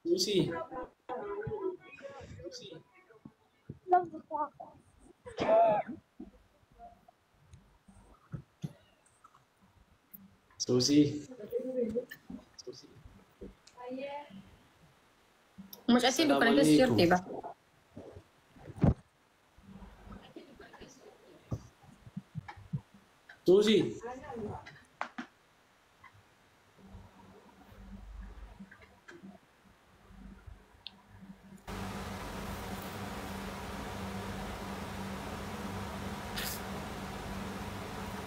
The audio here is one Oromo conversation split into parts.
Suusii. Suusii. Mucattiin Assalaamu dukkana keessa alaikum. jirti ba. Suusii.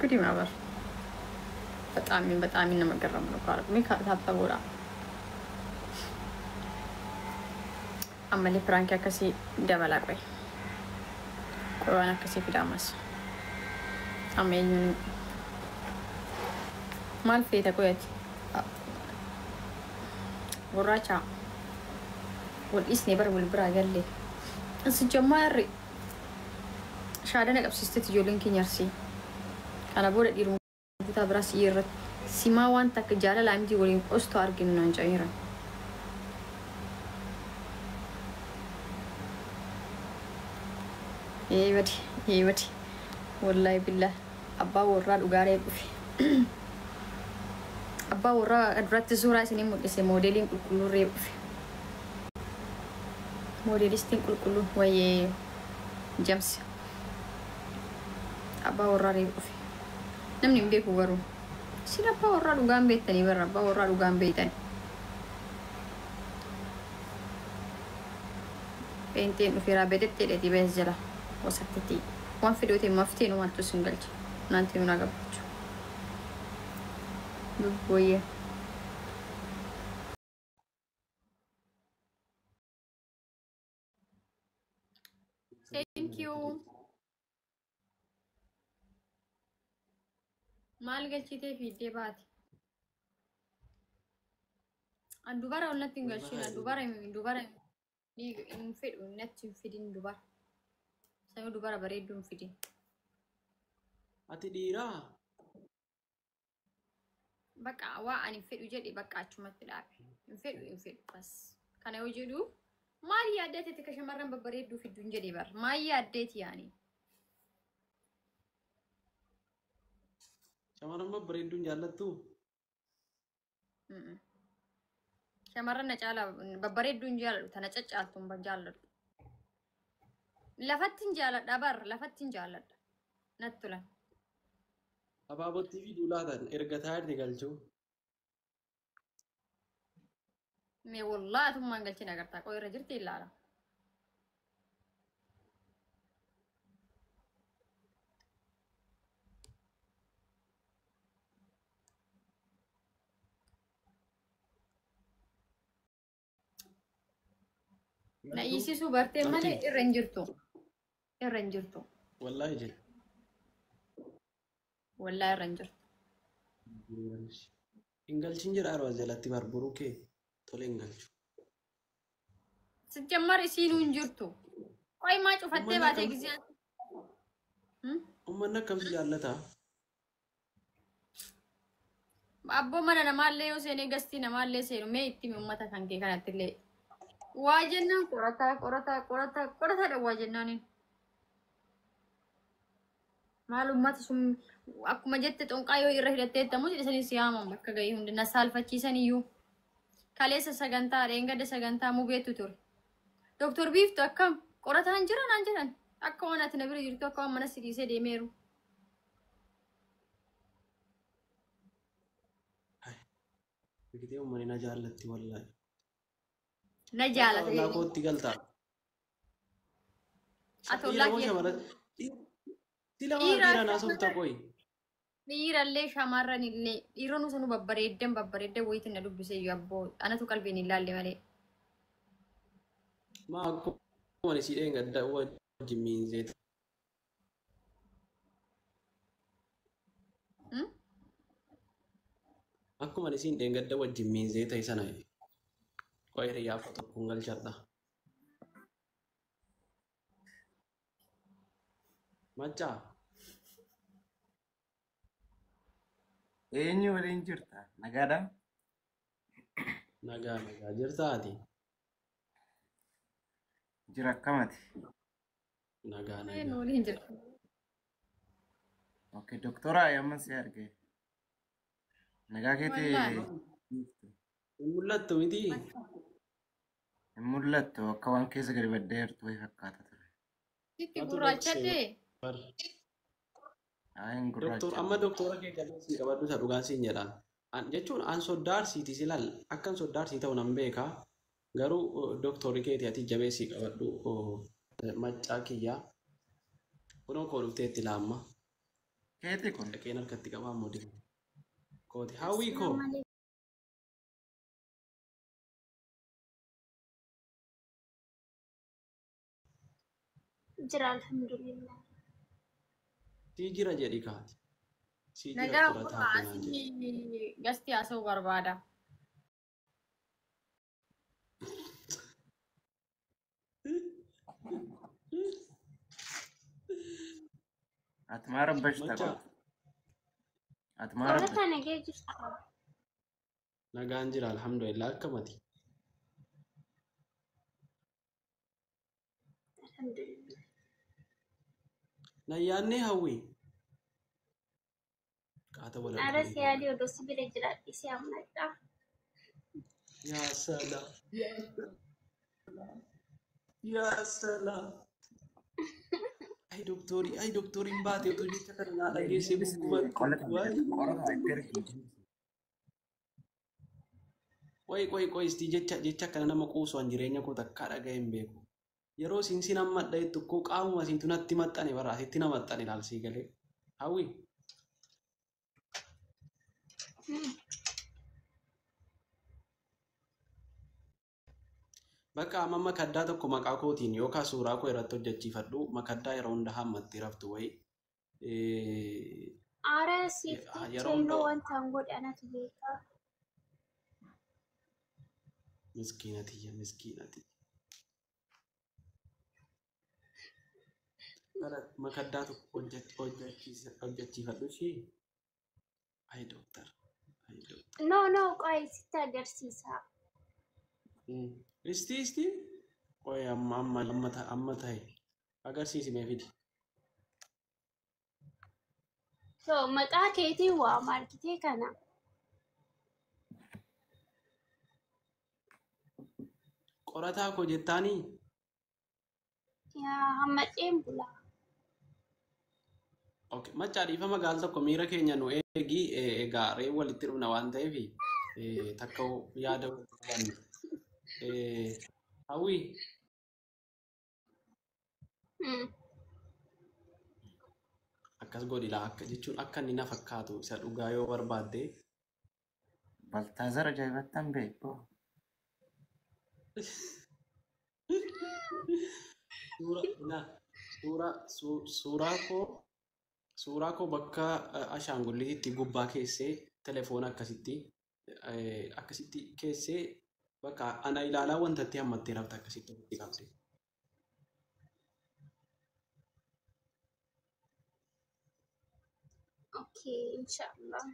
Gudi maa bar. Bexaami bexaami nama garramu dhugaa mee taaptaboodha. Ammallee piraankii akkasii dabalaa qoy. Qoy waan akkasii fida ammas. Amma eenyuun maal feeta qoyati? Gurraacha wal dhiisnee bara wal biraa galle. Sijjammaa irri shaadana qabsiistetti ijoolleen keenya arsii. Kana booda dhiiruma kutaa biraas irratti simaa waan takka jaalala miti waliin qostu arginu naan jedhaniiran. Ee badi ee badi wallaahi billah abbaa warraa dhugaaree dhufe. Abbaa warraa duratti suuraa isinii mul'ise moodeliin qulqulluun ree dhufe. Moodelistiin qulqulluun wayyee jamsi. Abbaa warraa ree dhufe. Namni hin beeku garuu. Isin abbaa warraa dhugaan beektanii barra abbaa warraa dhugaan beektan. Pheenxeen dhufeeraa beexettee dheetii bees jala wasattitti. Waan fidootiin maftee nu maaltu isin galcha. Naanti nu gabbachuu. Lubbooyyee. Thank you. Maal galchitee fiiddee baate? An dubara ol natti hin galchin. An dubara dubara hin fedhu natti hin fidin dubara. Sanuu dubara bareedduu hin fidin. Ati dhiiraa? Bakka waa ani hin fedhu jedhe bakka achumatti dhaabe. Hin fedhu hin fedhu bas. Kana yoo jedhu maal yaaddeeti ka shamarran babbareedduu fiddu hin jedhe bara. Maal yaaddeeti yaani? Shamarran babbareedduun jaallattuu? Shamarran na caalaa babbareedduu hin jaalladhu. Tana caccaaltu hin jaalladhu. Lafatti hin jaalladha bar lafatti hin jaalladha. Natti tolan. Abaabottii fi duulaatan erga taa'ee galchuu. Mee wallaahi atummaan galchine agartaa qoo irra jirti ilaala. Na hiisisuu bartee malee irra hin jirtu. Irra hin jirtu. Wallaahi jedhe. Wallaahi irra hin jirtu. Hin galchin jedha yeroo as jalatti barburuu kee tole hin galchu. Sijjammar isiinuu hin jirtu. Qoy maa cufattee Uummanni baatee akkam gisee. Uummanni akkam si jaallataa? Abboo mana namaallee yoo seenee gastii namaallee seenu mee itti himi uummata kan kee kanatti illee. Waa jennaan qorataa qorataa qorataa qorataadha waa jennaaniin. Maal uummata sun akkuma jette xonqaa yoo irra hidhattee ittamu jedhanii si haaman bakka gahii hundi na saalfachiisan iyyuu. Kaleessa sagantaa dheengadda sagantaa mubeetu ture. Dooktor Biiftu akkam qorataan jira naan jedhan akka waan ati na bira jirtu akka waan mana si dhiisee deemeeru. Biqitee uummanni na jaallatti wallaahi. Na Bakka jaalata ollaa jedhanii. kootti galtaa. Ati Dhiira ollaa moo kiyya shamarran? Sila maal dhiiraa dhiiraan haasofta qoyi? Dhiirallee shamarran illee dhiironni sunu babbareeddan babbareeddan wayiitiin na dubbise iyyuu abboo anatu qalbiin hin laalle malee. Maa akkuma ani si dheengadda wajjin miinzee Akkuma ani siin dheengadda wajjin miinzee ta'e sana qoyi hiriyaa koo tokkoon galchadha. Maccaa. Eenyu waliin jirta? Nagaadhaa? Nagaa nagaa jirtaa ati? Jira akkamati? Nagaa Eenyu nagaa. waliin jira? Okay, doktora amma si arge. Nagaa keetii Wallaahi. Hin mul'attu miti? Hin mul'attu akka waan keessa gadi baddee jirtu wayii fakkaata ture. Sitti Matu gurraachate. bar. Haa hin Doktor amma gurraacha. doktora kee jabeessii qabadhu isa dhugaa siin jedhaan. An jechuun an soddaa arsiiti si laal akkan soddaa arsii ta'u nan beeka. Garuu doktorri keetii ati jabeessii qabadhu maccaa kiyyaa. Kunoo koo dhuftee itti laamma. Keeti kun Dhaqeen harkatti qabaa ammoo deema. Kooti hawwii koo. Jira alhamdulillah. Sii jira jedhi kaati. Sii jira Nagaa qorataa ofirraa kunaan jedhi. asii gasti haasa'uu barbaada. Ati maa rabbashta Macaa qaba? Ati maa rabbashta? Qorataa nagee jirta. Nagaan jira alhamdulillah akkamati. Alhamdulillah. Nayyaannee hawwii. Qaata wal Ara arguun si yaadii odoo si bira jiraadhe si ammadha. Yaa salaam. Yaa salaam. Ay doktorii ay doktoriin baate utuu jecha kana naa dhageessee guggubattu. Waay. Qorata itti ergi. Qoy qoy qoy isti jecha jecha kana nama quusu an jireenya koo takkaa dhaga'ee hin beeku. Yeroo siin sin hammadha jettu koo qaamuma siitu natti maxxane bara asitti na maxxane ilaal sii galee. Hawwi bakka amma makaddaa tokko maqaa kootiin yookaan suuraa koo irratti hojjechiifadhu makaddaa yeroo hunda hammattee raftu wayi. Ara siif jecha Yeroo hunda yeroo wanta hin godhe anatu beeka. Miskiina tiyya miskiina tiyya. Bara makaddaa tokko hojjechiifadhu ishii. Ay dooktar. Ay dooktar. No no qoy sitti agarsiisa. Isti isti. Qoy amma amma amma amma ta'e agarsiisi mee fidi. So maqaa keetiin waama argitee kana. Qorataa koo jettaanii Yaa hammadheen bula. Okay. Machaa dhiifama gaal tokko miira keenya nu eegi egaa reefu walitti dhufna waan ta'eef takka yaada walitti qabanna. Hawwi akkas godhi laa akka jechuun akka inni na fakkaatu isa dhugaa yoo barbaadde Baltaazar ajaa'ibattan beektu. Suura na suura suuraa koo suuraa koo bakka ashaangulliitti gubbaa keessee telefoona akkasitti akkasitti keessee bakka ana ilaalaa wanta itti hammattee rafta akkasitti ofitti qabde. Okay, inshallah.